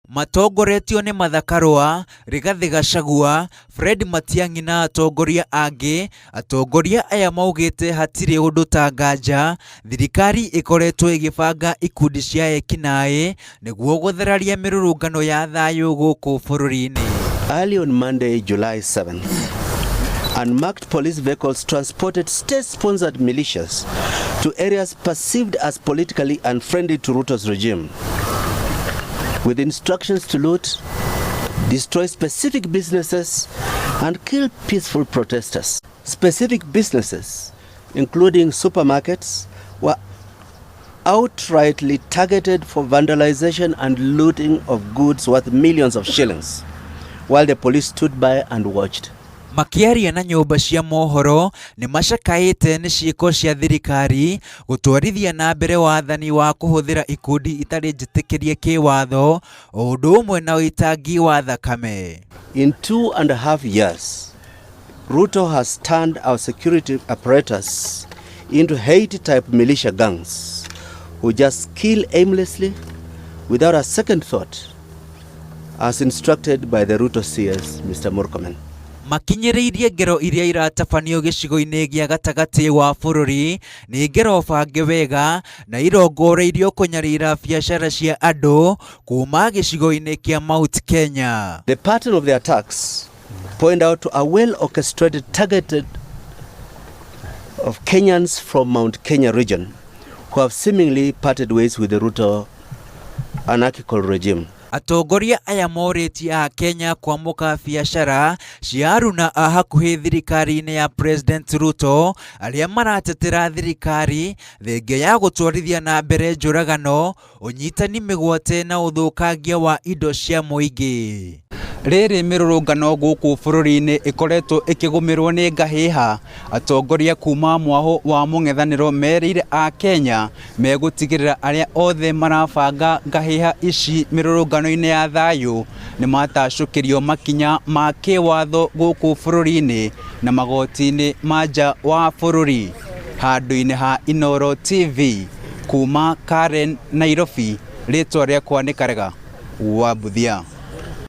Matongoretio nĩ Martha Karua, Rigathĩ Gachagua, Fred Matiang'i na atongoria angĩ, atongoria aya maugĩte hatirĩ ũndũ ta nganja thirikari ĩkoretwo ĩgĩbanga ikundi cia ekinaĩ nĩguo gũthararia mĩrũrũngano ya thayũ gũkũ bũrũri-inĩ. Early on Monday, July 7th, unmarked police vehicles transported state-sponsored militias to areas perceived as politically unfriendly to Ruto's regime, with instructions to loot, destroy specific businesses, and kill peaceful protesters. Specific businesses, including supermarkets, were outrightly targeted for vandalization and looting of goods worth millions of shillings, while the police stood by and watched. Makĩaria na nyũmba cia mohoro nĩ macakaĩte nĩ ciĩko cia thirikari gũtwarithia na mbere wathani wa kũhũthĩra ikundi itarĩ njĩtĩkĩrie kĩwatho o ũndũ ũmwe na ũitangi wa thakame. In 2.5 years, Ruto has turned our security apparatus into Haiti-type militia gangs who just kill aimlessly without a second thought, as instructed by the Ruto CS, Mr. Murkomen. Makinyĩrĩirie ngero iria iratabanio gĩcigo-inĩ gĩa gatagatĩ wa bũrũri nĩ ngero bange wega na irongoreirio kũnyarira biacara cia andũ kuma gĩcigo-inĩ kĩa Mount Kenya. The pattern of the attacks point out to a well-orchestrated targeted of Kenyans from Mount Kenya region who have seemingly parted ways with the Ruto anarchical regime. Atongoria aya morĩtie a Kenya kwamũka biacara cia aruna a hakuhĩ thirikari-inĩ ya President Ruto arĩa maratetera thirikari thengia ya gũtwarithia na mbere njũragano, ũnyitani mĩgwate na ũthũkangia wa indo cia mũingĩ. Rĩrĩ mĩrũrũngano gũkũ bũrũri-inĩ ĩkoretwo ĩkĩgũmĩrwo nĩ ngahĩha, atongoria kuma mwahũ wa mũng'ethanĩro merĩire a Kenya megũtigĩrĩra arĩa othe marabanga ngahĩha ici mĩrũrũngano-inĩ ya thayũ nĩ matacũkĩrio makinya ma kĩwatho gũkũ bũrũri-inĩ na magoti-inĩ ma nja wa bũrũri. Handũ-inĩ ha Inooro TV kuma Karen, Nairobi, rĩtwa rĩakwa nĩ Karega wa Mbuthia.